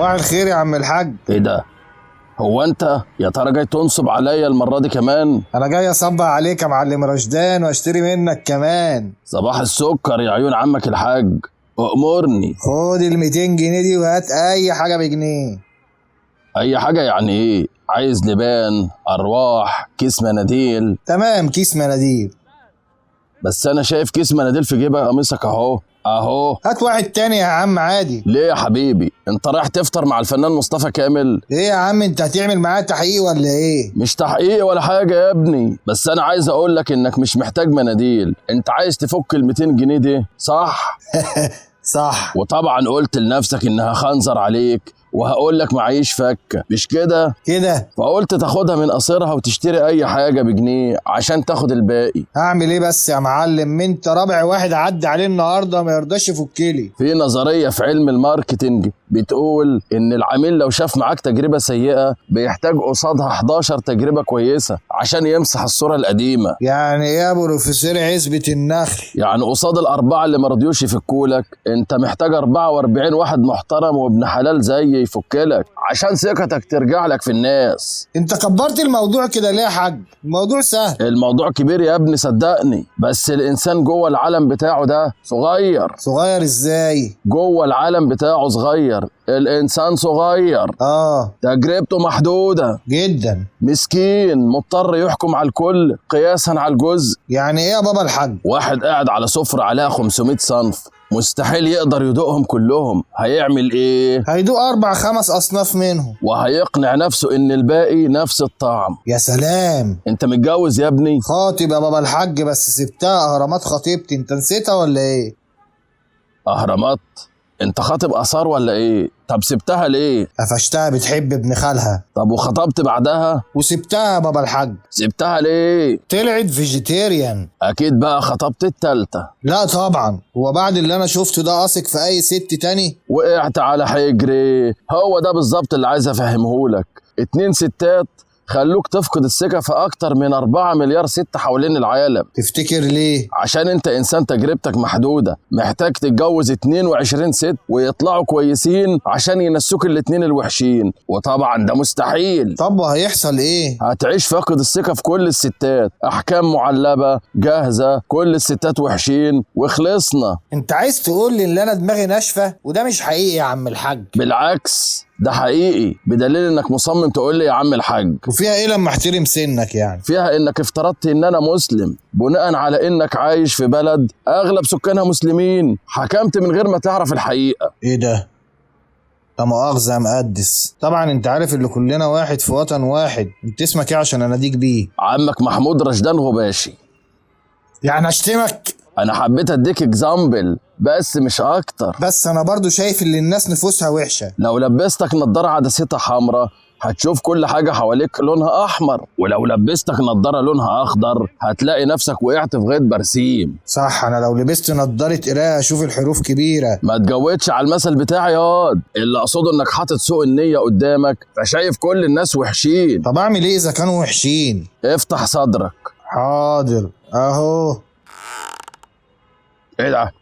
صباح الخير يا عم الحاج. ايه ده؟ هو انت يا ترى جاي تنصب عليا المرة دي كمان؟ انا جاي اصبح عليك يا معلم رشدان واشتري منك كمان. صباح السكر يا عيون عمك الحاج، أأمرني. خد ال 200 جنيه دي وهات اي حاجة بجنيه. اي حاجة يعني ايه؟ عايز لبان، ارواح، كيس مناديل؟ تمام، كيس مناديل. بس انا شايف كيس مناديل في جيبك قميصك اهو اهو. هات واحد تاني يا عم عادي. ليه يا حبيبي؟ انت رايح تفطر مع الفنان مصطفى كامل؟ ايه يا عم، انت هتعمل معاه تحقيق ولا ايه؟ مش تحقيق ولا حاجة يا ابني، بس انا عايز اقول لك انك مش محتاج مناديل، انت عايز تفك ال 200 جنيه دي، صح؟ صح. وطبعا قلت لنفسك انها خنزر عليك وهقول لك معيش فكه، مش كده؟ كده. فقلت تاخدها من قصيرها وتشتري اي حاجة بجنيه عشان تاخد الباقي. هعمل ايه بس يا معلم؟ انت رابع واحد عدى عليه النهارده ما يرضاش يفكلي. في نظرية في علم ال marketing بتقول ان العميل لو شاف معاك تجربه سيئه بيحتاج قصادها 11 تجربه كويسة عشان يمسح الصورة القديمة. يعني ايه يا بروفيسور عزبة النخل؟ يعني قصاد الاربعة اللي ما رضيوش يفكولك انت محتاج 44 واحد محترم وابن حلال زي يفكلك عشان ثقتك ترجع لك في الناس. انت كبرت الموضوع كده ليه يا حاج؟ الموضوع سهل. الموضوع كبير يا ابني صدقني، بس الانسان جوه العالم بتاعه ده صغير. صغير ازاي؟ جوه العالم بتاعه صغير، الانسان صغير. تجربته محدودة جدا. مسكين مضطر يحكم على الكل قياسا على الجزء. يعني ايه يا بابا الحاج؟ واحد قاعد على سفرة عليها 500 صنف، مستحيل يقدر يدوقهم كلهم، هيعمل ايه؟ هيدوق 4-5 اصناف منهم وهيقنع نفسه ان الباقي نفس الطعم. يا سلام. انت متجوز يا ابني؟ خاطب يا بابا الحاج، بس سبتها اهرامات خطيبتي. انت نسيتها ولا ايه؟ اهرامات؟ انت خاطب اثار ولا ايه؟ طب سبتها ليه؟ قفشتها بتحب ابن خالها. طب وخطبت بعدها؟ وسبتها يا بابا الحاج. سبتها ليه؟ طلعت vegetarian. اكيد بقى خطبت التالتة. لا طبعا، هو بعد اللي انا شفته ده اثق في اي ست تاني؟ وقعت على حجري. هو ده بالظبط اللي عايز افهمهولك. 2 ستات خلوك تفقد الثقة في أكتر من 4 مليار ست حوالين العالم. تفتكر ليه؟ عشان أنت إنسان تجربتك محدودة، محتاج تتجوز 22 ست ويطلعوا كويسين عشان ينسوك الاتنين الوحشين، وطبعا ده مستحيل. طب وهيحصل إيه؟ هتعيش فاقد الثقة في كل الستات، أحكام معلبة جاهزة، كل الستات وحشين وخلصنا. أنت عايز تقول لي إن أنا دماغي ناشفة؟ وده مش حقيقي يا عم الحاج. بالعكس ده حقيقي، بدليل انك مصمم تقول لي يا عم الحاج. وفيها ايه لما احترم سنك يعني؟ فيها انك افترضت ان انا مسلم بناء على انك عايش في بلد اغلب سكانها مسلمين، حكمت من غير ما تعرف الحقيقة. ايه ده؟ لا مؤاخذة يا مقدس، طبعا انت عارف اللي كلنا واحد في وطن واحد. انت اسمك ايه عشان اناديك بيه؟ عمك محمود رشدان غباشي. يعني اشتمك؟ انا حبيت اديك example بس مش اكتر. بس انا برضو شايف ان الناس نفوسها وحشة. لو لبستك نضاره عدستها حمراء هتشوف كل حاجة حواليك لونها احمر، ولو لبستك نضاره لونها اخضر هتلاقي نفسك وقعت في غيط برسيم. صح، انا لو لبست نضاره قرايه اشوف الحروف كبيرة. ما تجودش على المثل بتاعي ياض، اللي اقصده انك حاطط سوء النية قدامك فشايف كل الناس وحشين. طب اعمل ايه اذا كانوا وحشين؟ افتح صدرك. حاضر اهو. ايه ده؟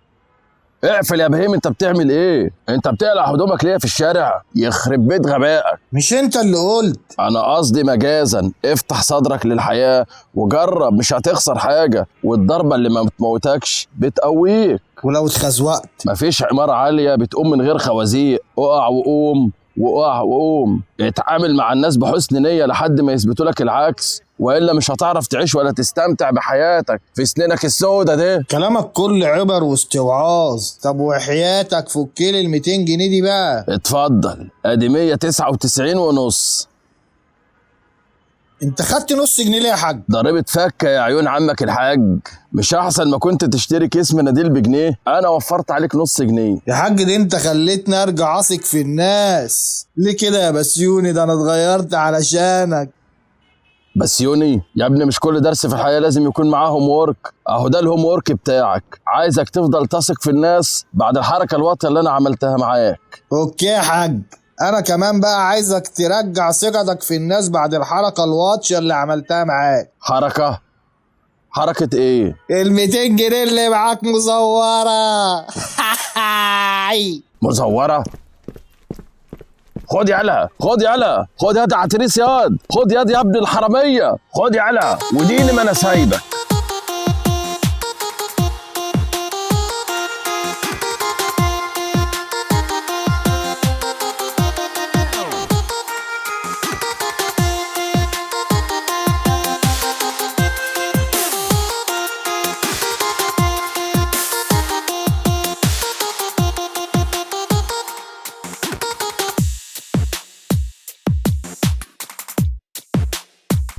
اقفل يا بهيم، انت بتعمل ايه؟ انت بتقلع هدومك ليه في الشارع؟ يخرب بيت غبائك. مش انت اللي قلت؟ انا قصدي مجازا، افتح صدرك للحياة وجرب، مش هتخسر حاجة، والضربة اللي ما بتموتكش بتقويك. ولو اتخزوقت؟ مفيش عمارة عالية بتقوم من غير خوازيق. اقع وقوم وقع وقوم. اتعامل مع الناس بحسن نية لحد ما يثبتوا لك العكس، والا مش هتعرف تعيش ولا تستمتع بحياتك في سنينك السودة دي. كلامك كل عبر واستوعاظ. طب وحياتك فكيلي ال 200 جنيه دي بقى. اتفضل، ادي 199 ونص. انت خدت نص جنيه ليه يا حاج؟ ضريبة فكة يا عيون عمك الحاج. مش احسن ما كنت تشتري كيس مناديل بجنيه؟ انا وفرت عليك نص جنيه. يا حاج دي انت خليتني ارجع اثق في الناس. ليه كده يا بسيوني؟ ده انا اتغيرت علشانك. بسيوني يا ابني، مش كل درس في الحياة لازم يكون معاه homework. اهو ده ال homework بتاعك. عايزك تفضل تثق في الناس بعد الحركة الواطية اللي انا عملتها معاك. okay يا حاج، انا كمان بقى عايزك ترجع ثقتك في الناس بعد الحركة الواطية اللي عملتها معاك. حركة؟ حركة ايه؟ ال 200 جنيه اللي معاك مزورة. مزورة؟ خد يالا، خد يالا، خد يا عتريس ياض، خد ياض يا ابن الحرامية، خد يالا، وديني ما انا سايبك.